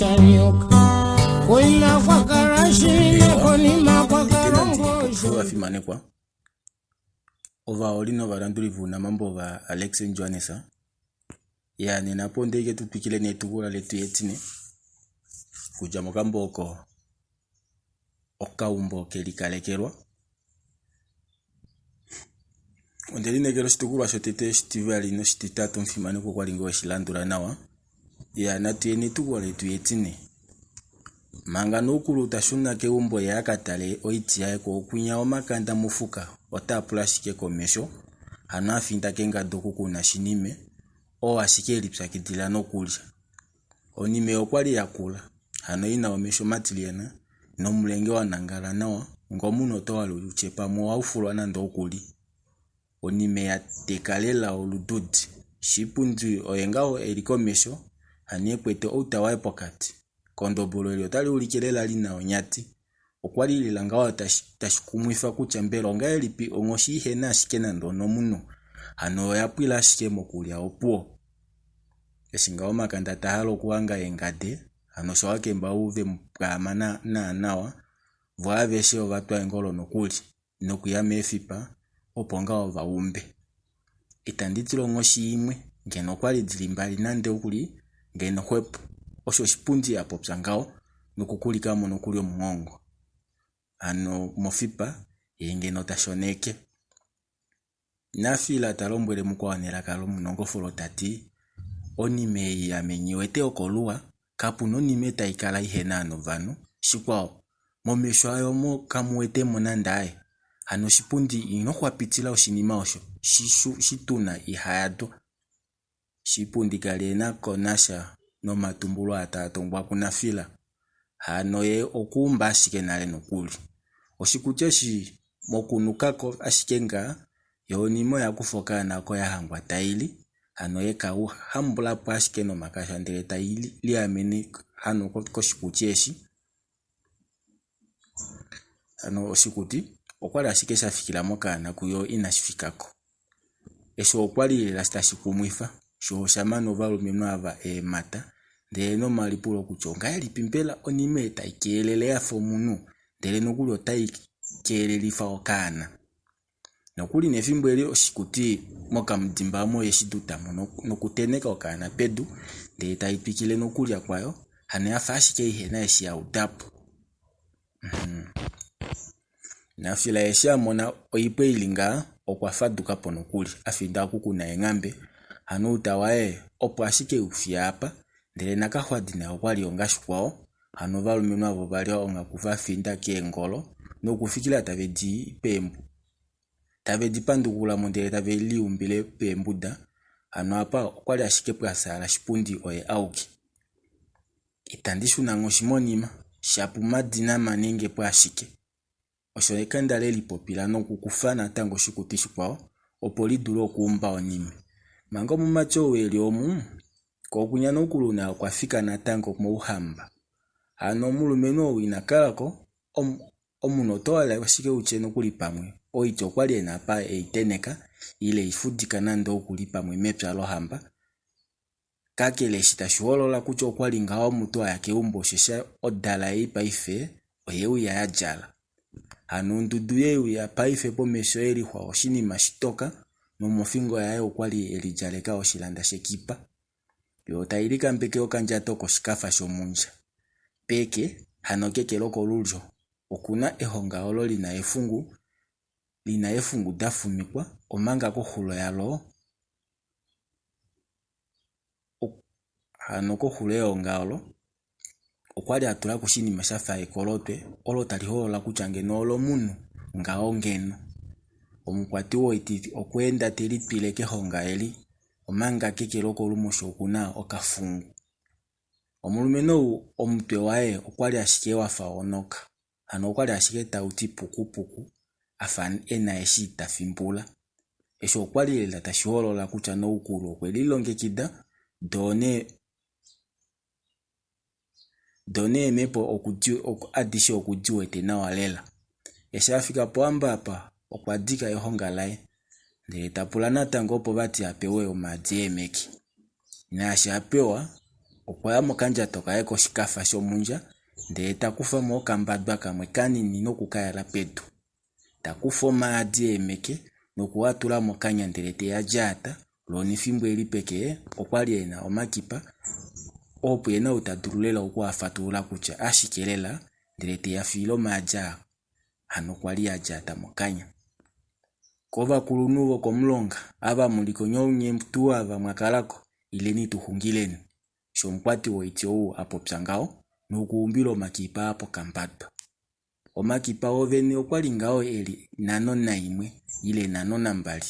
Ewa, ovaholi novalanduli vounamambo vaAlex Johannes. Ya nena po ndeke tu twikile netukulwa letu etine kudja mokambo oko okaumbo ke likalekelwa. Onde lineekela oshitukulwa shotete, oshitivali noshititatu omufimanekwa okwa li ngoo eshi landula nawa. Ya natu ye netukulwa letu etine. Manga Noukulu ta shuna keumbo ye a ka tale oiti yaye ko okwinya omakanda mofuka otaa pula ashike komesho, hano a finda kengadu oku kuna shinime, oo ashike e lipyakidila nokulya. Onime okwa li ya kula, hano i na omesho matiliyana nomulenge wa nangala nawa ngomunhu oto hala u tye pamwe owa fulwa nande oku li. Onime ya teka lela olududi. Shipundi oye ngaho e li komesho, hano e kwete outa waye pokati. Kondobolo eli otali ulike lela li na onyati. Okwa li lela ngaho tashi, tashi kumwifa kutya mbela ongahelipi onghoshi ihe na ashike nande onomunhu. Hano oya pwila ashike mokulya opuwo. Eshi ngaho omakanda ta hala okuhanga eengade, hano osho wakemba ou ve mu pwaama na, na nawa, vo aveshe ova twa eengolo nokuli. Nokuya meefipa, opo ngaho va umbe. Itandi tila onghoshi imwe, ngeno okwali dili mbali nande okuli, ngeno xwepo. Osho oshipundi a popya ngaho, nokukulika mo nokuli omunghongo. Hano mofipa, ye ngeno ta shoneke. Nafila ta lombwele mukwao nelaka lomunongofolo ta ti, Onime ei ame nghi wete okoluwa, kapu nonime tai kala ihe na novanhu. Shikwao, momesho ayo omo kamu wete mo nande aye. Hano oshipundi ino xwapitila oshinima osho, shi, shi tuna iha yadwa. Shipundi ka li e na ko nasha nomatumbulo aa taa tongwa kuNafila. Hano ye okwa umba ashike nale nokuli. Oshikuti eshi mokunukako ashike ngaa, yo onime oya kufa okaana oko ya hangwa tai li, hano ye ka hambula po ashike nomakasha ndele tai liamene hano koshikuti eshi. Hano oshikuti okwali ashike sha fikila mokaana kuyo inashi fika ko. Eshi okwa li lela tashi kumwifa, sho osha mana ovalumenhu ava eemhata ndele nomalipulo kutya ongahelipi mbela onime tai keelele ya fa omunhu ndele nokuli otai keelelifa okaana. Nokuli nefimbo eli oshikuti mokamudimba omo ye shi duta mo nokutenheka okaana pedu ndele tai twikile nokulya kwayo, hano ya fa ashike ihe na eshi ya uda po. Nafila eshi a mona oipwe i li ngaha okwa faduka po nokuli a finda oku ku na eenghambe, hano outa waye opo ashike e u fiya apa, ndele nakaxwadi naye okwa li onga shikwao, hano ovalumenhu ava ova lya onghaku va finda keengolo nokufikila tave di tave di pandukula mo ndele tave liumbile peembuda, hano apa okwali ashike pwa fyaala Shipundi oye auke. Itandi shuna nghoshi monima, shapu madina manenge po ashike. Osho ekanda le lipopila nokukufa natango oshikuti shikwao opo li dule okuumba onime. Manga omumati ou e li omu, ko okunya naye okwa fika natango mouhamba. Hano omulumenhu ou ina kala ko, omunhu oto hala ashike u tye nokuli pamwe oiti okwa li e na apa e i tenheka ile e i fudika nande oku li pamwe mepya lohamba. Kakele eshi tashi holola kutya okwa li ngaho omutu a ya keumbo osheshi odala ei paife oye uya ya djala. Hano ondudu ye uya paife pomesho ye lixwa oshinima shitoka nomofingo yaye okwa li e lidjaleka oshilanda shekipa. Yo tai likambeke okandjato koshikafa shomundja. Peke, hano keke lokolulyo, oku na ehonga olo li na efungu li na efungu da fumikwa, omanga koxulo yalo hano koxulo yeonga olo okwa li a tula ko oshinima sha fa ekolotwe olo tali holola kutya ngeno olomunhu ngaho ngeno. Omukwati woiti okwa enda te litwile kehonga eli omanga keke lokolumosho oku na okafungu. Omulumenhu ou omutwe waye okwa li ashike wa fa onoka, hano okwa li ashike tau ti pukupuku a fa e na eshi ta fimbula. Eshi okwa li lela tashi holola kutya Noukulu okwe lilongekida doo nee Do neemhepo adishe oku di wete nawa lela. Eshi a fika pohamba apa, okwa dika ehonga laye, ndele ta pula natango opo vati a pewe omaadi eemheke. Naashi a pewa, Okwa ya mokandjato kaye koshikafa shomundja ndele ta kufa mo okambadwa kamwe kanini noku ka yala pedu. Ta kufa omaadi eemeke noku a tula mokanya ndele te a lyaata, loo nefimbo eli peke okwali e na omakipa oo puye na ou ta dulu lela oku a fatulula kutya ashike lela ndele te a fiile omaadi aa hano kwali a lyaata mokanya. Kovakulunhu vokomulonga ava mu li ko nye tuu ava mwa kala ko, ileni tu xungileni, osho omukwati woiti ou a popya ngaho nokuumbila omakipa aa pokambadwa. Omakipa oovene okwali ngaho e li nhano naimwe ile nhano nambali,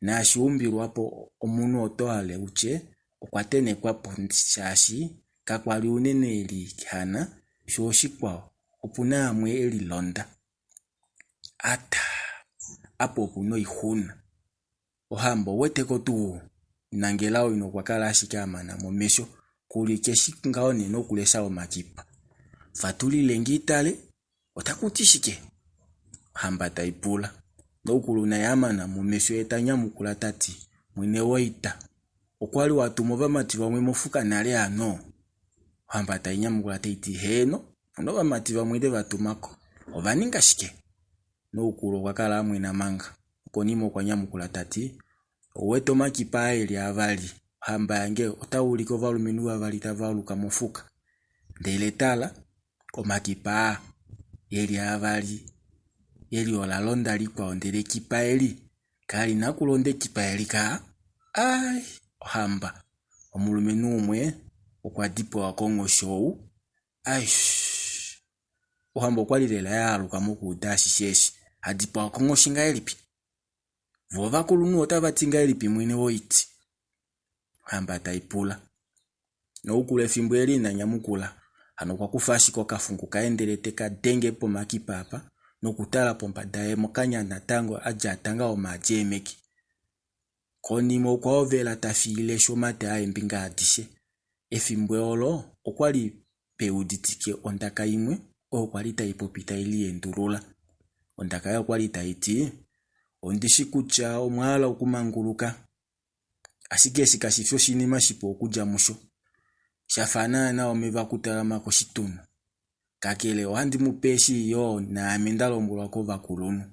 naashi umbilwa po omunhu oto hale utye okwa tenhekwa po shaashi kakwali unene e lihana shoo oshikwao opu na amwe e lilonda. Ataa! Apa opu na oixuna. Ohamba ou wete ko tuu? Nangela-owina okwa kala ashike a mana mo omesho kuli keshi ngaho nee nokulesha omakipa. Fatulile nge itale, otaku ti shike? Ohamba tai pula. Naukulu naye a mana mo omesho ye ta nyamukula ta ti, Mwene woita, okwa li wa tuma ovamati vamwe mofuka nale hano? Ohamba tai nyamukula tai ti, Heeno, opu na ovamati vamwe nde va tuma ko. Ova ninga shike? Naukulu okwa kala a mwena manga. Okonima okwa nyamukula ta ti, Ou wete omakipa aa e li avali, ohamba yange, otaa ulike ovalumenhu vavali tava aluka mofuka. Ndele tala, omakipa aa e li avali, eli ola londa likwao ndele ekipa eli kali na okulonda ekipa eli kaa. Ai, ohamba, omulumenhu umwe okwa dipawa konghoshi ou. Aish! Ohamba okwa li lela ya haluka mokuuda ashishe eshi. A dipawa konghoshi ngahelipi? Vo ovakulunhu otava ti ngahelipi mwene woiti? Ohamba tai pula. Noukulu efimbo eli ina nyamukula. Hano okwa kufa ashike okafungu kaye ndele te ka denge pomakipa apa nokutala pombada ye mokanya natango a lyata ngaho omaadi eemeke. Konima okwa hovela ta fiilesha omate aye eembinga adishe. Efimbo olo okwa li pe uditike ondaka imwe oyo kwa li tai popi tai liendulula. Ondaka oyo okwa li tai ti, Ondi shi kutya omwa hala okumanguluka, ashike eshi kashi fi oshinima shipu okudja musho, sha fa naanaa omeva okutalama koshitunhu. Kakele ohandi mu pe eshi yoo naame nda lombwelwa kovakulunhu.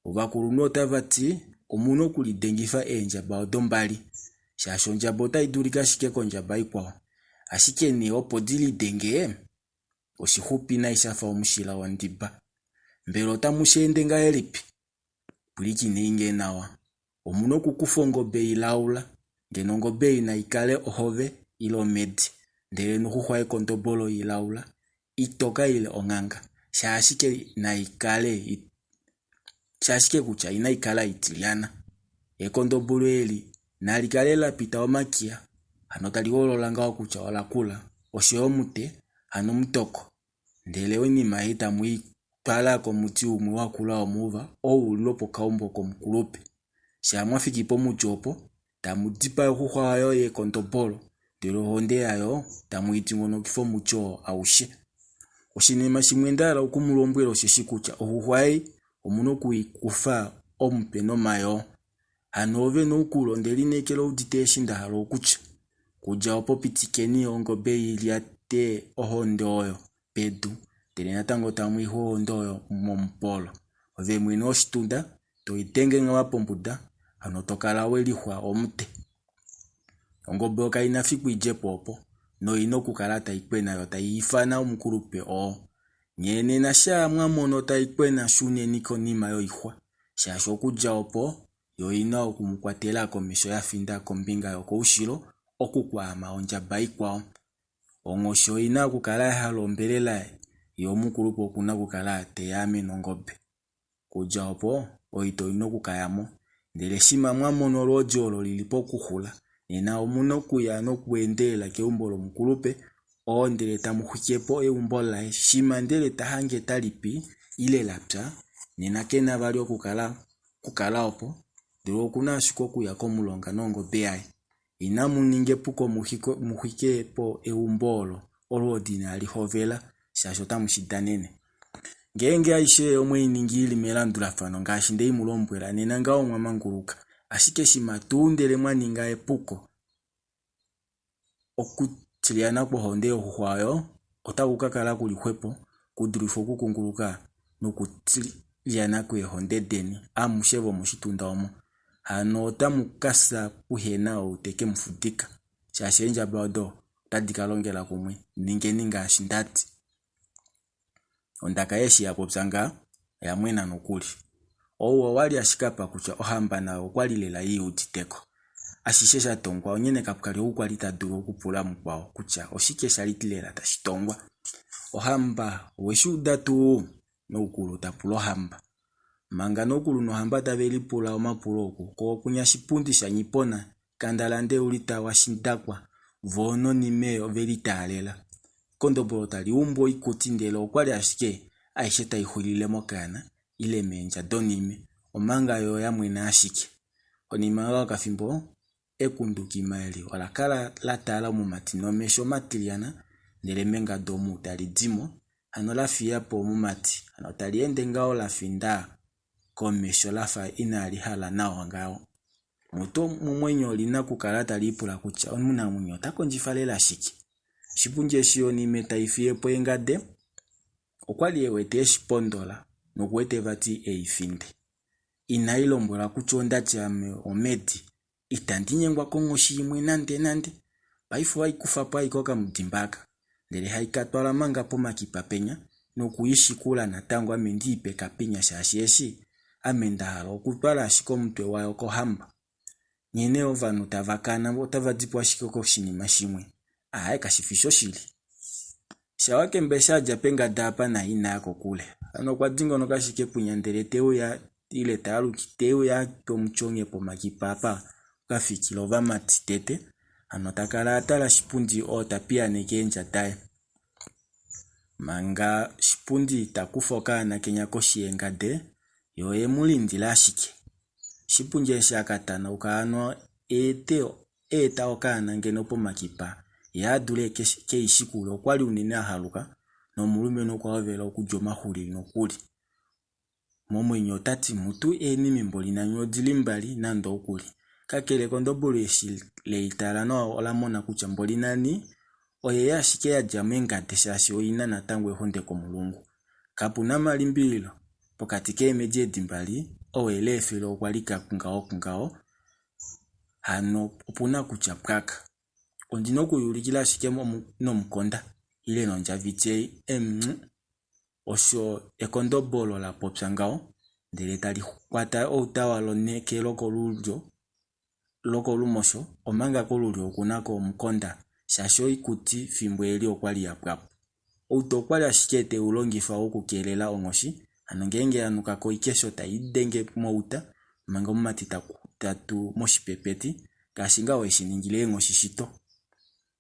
Ovakulunhu otava ti omu na okulidengifa eendjaba odo mbali, shaashi ondjaba otai dulika ashike kondjaba ikwao. Ashike nee opo di lidenge, oshixupi nai sha fa omushila wondiba. Mbela otamu shi ende ngahelipi? Pwilikinei nge nawa. Omu na okukufa ongobe ilaula, ngeno ongobe ei nai kale ohove ile omhedi, ndele noxuxwa yekondobolo ilaula, itoka ile onghanga, sha ashike nai kale sha ashike kutya inai kala itilyana. Ekondobolo eli nali kale la pita omakiya, hano tali holola ngaho kutya ola kula, osho yo omute, hano omutoko. Ndele oinima ei tamu i twala komuti umwe wa kula womuuva, ou u li lwopokaumbo komukulupe. Shaa mwa fiki pomuti opo, tamu dipaa oxuxwa yayo yekondobolo, ndele ohonde yayo tamu i dingonokifa omuti oo aushe. Oshinima shimwe nda hala oku mu lombwela osheshi kutya oxuxwa ei omu na oku i kufa omutwe nomayoo. Hano ove noukulu onde lineekela udite eshi nda hala okutya. Kudja opo pitikeni ongobe i lyate ohonde oyo pedu ndele natango tamu i xu ohonde oyo momupolo. Ove mwene woshitunda to i denge ngaha pombuda hano to kala we lixwa omute. Ongobe oyo kai na fiku i dje po opo noi na okukala tai kwena yo tai ifana omukulupe oo. Nyee nena shaa mwa mono tai kwena shuneni konima yoixwa shaashi okudja opo yo oi na oku mu kwatela komesho ya finda kombinga yokoushilo oku kwaama ondjaba ikwao. Onghoshi oi na okukala ya hala ombelela ye omukulupe oku na okukala te yaamene ongobe. Okudja opo oita oi na oku ka ya mo. Ndele shimha mwa mono olwoodi olo li li pokuxula, nena omu na okuya nokuendelela keumbo lomukulupe oo ndele tamu xwike po eumbo laye. Shimha ndele ta hange tali pi ile la pya, nena ke na vali okukala okukala opo, ndele oku na ashike okuya komulonga nongobe yaye. Inamu ninga epuko mu xwike po eumbo olo olwoodi inali hovela, shaashi otamu shi danene. Ngeenge aishe omwe i ningi i li melandulafano ngaashi nde i mu lombwela, nena ngaho omwa manguluka. Ashike shimha tuu ndele mwa ninga epuko, okutya. Tilyana kwohonde yoxuxwa oyo otaku ka kala ku li xwepo ku dulife okukunguluka nokutilyana kweehonde deni amushe vomoshitunda omo. Hano otamu ka fya kuhe na ou te ke mu fudika, shaashi eendjaba odo otadi ka longela kumwe. Ningeni ngaashi nda ti. Ondaka eshi ya popya ngaa, oya mwena nokuli. Ou owa li ashike apa kutya ohamba nayo okwa li lela i udite ko. Ashishe sha tongwa onghene kapwa li ou kwa li ta dulu okupula mukwao kutya oshike sha li lela tashi tongwa. Ohamba, owe shi uda tuu? Naukulu ta pula ohamba. Manga Naukulu nohamba tave lipula omapulo oku, ko okunya shipundi shaNghipona, Kandalande Ulita waShidakwa voo nonime ove litaalela. Ekondobolo tali umbu oikuti ndele okwali ashike aishe tai xulile mokaana ile meendja donime omanga yo ya mwena ashike. Konima yokafimbo, ekundukima eli ola kala la tala omumati nomesho matilyana ndele mengadu omu tali di mo, hano la fiya po omumati, hano tali ende ngaho la finda komesho la fa inali hala nawa ngaho. Mutu momwenyo oli na okukala tali ipula kutya omunamwenyo ota kondjifa lela shike. Oshipundi eshi onime tai fiye po eengade, okwa li e wete e shi pondola noku wete vati e i finde. Inai lombwelwa kutya onda ti ame omhedi, itandi nyengwa konghoshi imwe nande nande. Paife ohai kufa po ashike okamudimba aka, ndele hai ka twala manga pomakipa penya noku i shikula natango ame ndi i pe kapinya shaashi eshi ame nda hala okutwala ashike omutwe wayo kohamba. Nghene ovanhu tava kana otava di po ashike koshinima shimwe. Aaye kashi fi shoshili. Shawakemba eshi a dja pengada apa naye ina ya kokule. Hano okwa dingonoka ashike punya ndele te uya ile ta aluki te uya pomutyonghe pomakipa apa ka fikila ovamati tete. Hano ta kala a tala Shipundi oo ta piyaaneke eendja daye. Manga Shipundi ta kufa okaana kenya koshi yengade, ye oye mu lindila ashike. Shipundi eshi a ka tanauka hano ete eta okaana ngeno pomakipa ye a dule ke i shikule okwali unene a haluka nomulumenhu okwa hovela okulya omaxuli nokuli. Momwenyo ota ti mutu eenimi mboli nanye odili mbali nande okuli. Kakele kondobolo eshi le i tala nawa ola mona kutya mboli nani oyeye ashike ya dja mengade shaashi oi na natango ehonde komulungu. Kapu na malimbililo, pokati keemhedi edi mbali, ou e leefele okwa lika kungaho kungaho, hano opu na kutya pwaka. Ondi na okuyuulikila ashike nomukonda ile nondjaviti ei, emn, osho ekondobolo la popya ngaho, ndele tali kwata outa walo neke lokolulyo lokolumosho omanga kolulyo oku na ko omukonda shaashi oikuti fimbo eli okwa li ya pwa po. Outa okwa li ashike te u longifa okukeelela onghoshi, hano ngeenge ya nuka ko oikesho tai denge mouta omanga omumati ta tu moshipepeti ngaashi ngaho he shi ningile eenghoshi shito.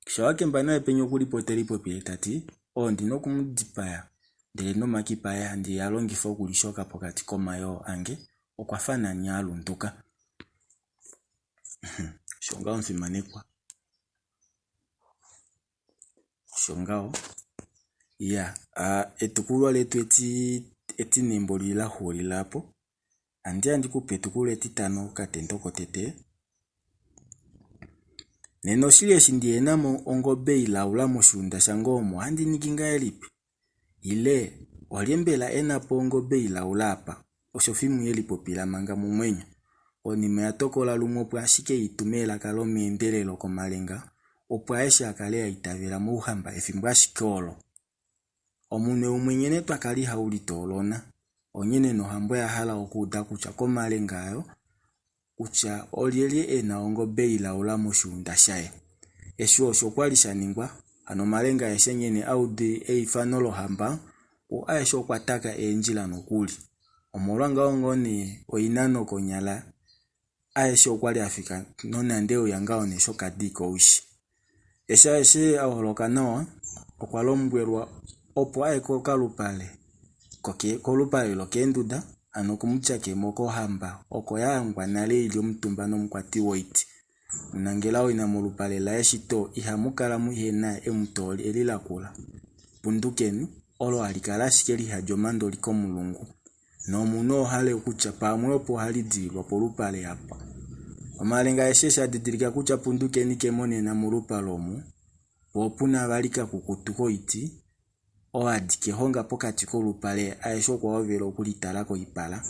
Shawakemba naye penya oku li po te lipopile ta ti, Oo ndi na oku mu dipaya ndele nomakipa aye handi a longifa okulishoka pokati komayoo ange okwa fa nani a lunduka. Osho ngaho omufimanekwa. Osho ngaho. Iya, etukulwa letu eti etine mboli la xuulila po. Handi ya ndi ku pe etukulwa etitano okatendo kotete. Nena oshili eshi ndihena mo ongobe ilaula moshiunda shange omo ohandi ningi ngahelipi? Ile, olye mbela e na po ongobe ilaula apa? Osho Fimwi e lipopila manga momwenyo. Konima oya tokola lumwe opo ashike i tume elaka lomeendelelo komalenga opo aeshe a kale a itavela mouhamba efimbo ashike olo. Omunwe umwe nghene twa kali hau litoolona, onghene nohamba oya hala okuuda kutya komalenga ayo kutya olyelye e na ongobe ilaula moshiunda shaye. Eshi osho kwa li sha ningwa, hano omalenga aeshe nghene a uda eifano lohamba, wo aeshe okwa taka eendjila nokuli. Omolwa ngaho ngoo nee oinano konyala aeshe okwa li a fika nonande euya ngaho nee shokadi koushi. Eshi aeshe a holoka nawa, okwa lombwelwa opo a ye kokalupale kolupale lokeenduda, hano okumutyakemo kohamba oko ya hangwa nale i li omutumba nomukwati woiti. Omunangelawina molupale laye shito ihamu kala muhe na emutooli eli lakula. Pundukeni, olo hali kala ashike lihadi omandoli komulungu. Nomunhu oha hale kutya pamwe opo hali dililwa polupale apa. Omalenga aeshe eshi a didilika kutya Pundukeni ke mo nena molupale omu. Po opu na vali kakukutu koiti oo a dika ehonga pokati kolupale aeshe okwa hovela okulitala koipala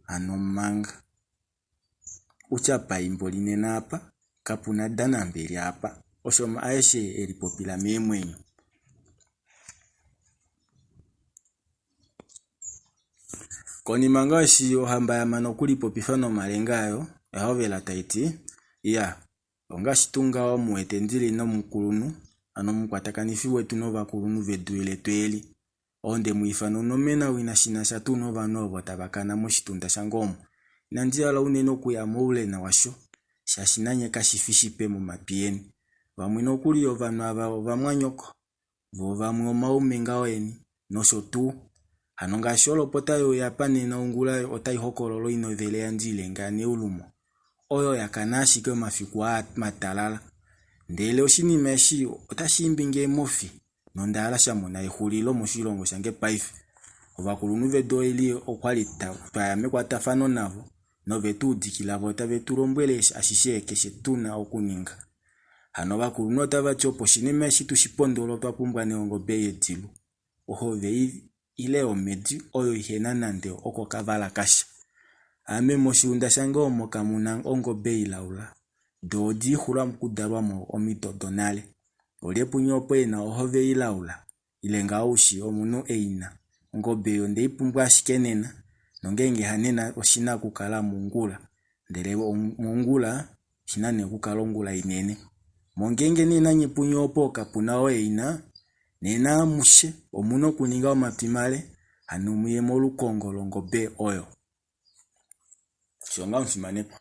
hano manga. Utya paimbo linene apa kapu na danambeli apa, osho aeshe e lipopila meemwenyo. Konima ngaa eshi ohamba ya mana okulipopifa nomalenga ayo, oya hovela tai ti, Iya, ongaashi tuu ngaho mu wete ndi li nomukulunhu, hano omukwatakanifi wetu novakulunhu vedu letu eli, oo nde mu ifana onomenawina shi na sha tuu novanhu ovo tava kana moshitunda shange omu. Inandi hala unene okuya moule washo, shaashi nanye kashi fi shipe momatwi eni. Vamwe nokuli ovanhu ava ovamwanyoko, voo vamwe omaume ngaho eni, nosho tuu. Hano ngaashi olopota ye uya apa nena ongula otai hokolola oinovele yaNdiilenga yaNeulumo, oyo ya kana ashike omafiku aa matalala. Ndele oshinima eshi otashi imbi nge mofi, nonda hala sha mona exulilo moshilongo shange paife. Ovakulunhu vedu eli okwali twa ya mekwatafano navo, nove tu udikila vo tave tu lombwele ashishe keshe tu na okuninga. Hano ovakulunhu otava ti opo oshinima eshi tu shi pondole otwa pumbwa nee ongobe yedilu, ohove ile yomhedi oyo ihe na nande okokavala kasha. Ame moshiunda shange omo kamu na ongobe ilaula, do oda ixula okudalwa mo omido donale. Olye punye opo e na ohove ilaula? Ile ngaa u shii omunhu e i na? Ongobe ei onde i pumbwa ashike nena, nongeenge hanena oshi na okukala mongula, ndele mongula oshi na nee okukala ongula inene. Mongeenge nee nanye punye opo kapu na oo e i na, nena amushe omu na okuninga omatwi male hano mu ye molukongo longobe oyo. Osho ngaa omufimanekwa.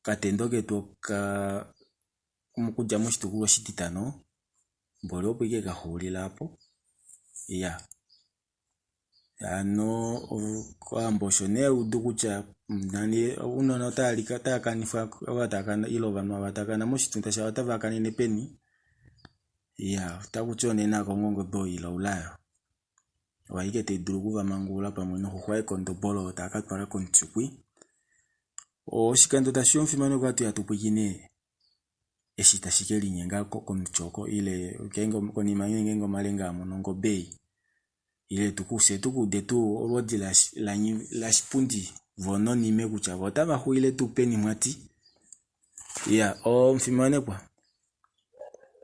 Okatendo ketu oka okudja moshitukulwa oshititano mboli opo ike kaxuulila aapo. Iyaa hano Owambo osho nee audu kutya nani ounona otava kanifwa ile ovanhu ava tava kana moshitunda shavo otava kanene peni. Iyaa otaku ti nee nakonge ongobe oyo ilaula oyo. Oyo aike tai dulu oku va mangulula pamwe noxuxwa yekondobolo oyo tava ka twala komutyukwi. Oshikando tashi ya omufimanekwa ohatu ya tu pwilikine eshi tashi ke linyenga komuti oko ile konima ngeenge omalenga a mono ongobe ei ile fye tu ka ude tuu olwoodi lashipundi vo nonime kutya vo otava xulile tuu peni mwati. Iya omufimanekwa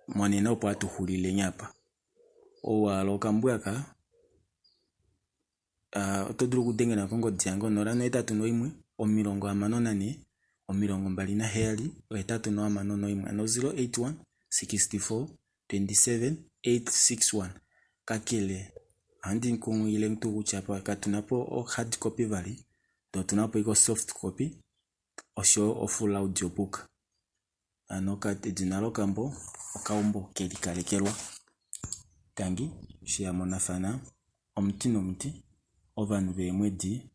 monena opo hatu xulileni apa. Ou a hala okambo aka Oto dulu okudengela kongodi yange 081 64 27 861 hano 081 64 27 861. Kakele ohandi kunghilile tuu kutya katu na po o-hard copy vali ndee otu na po ashike o-soft copy oshoyo o-full audio book. Hano edina lokambo okaumbo ke likalekelwa. Tangi eshi ya monafana omuti nomuti, ovanhu veemwedi,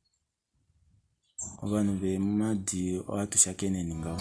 ovanhu veemhadi ohatu shakeneni ngaho.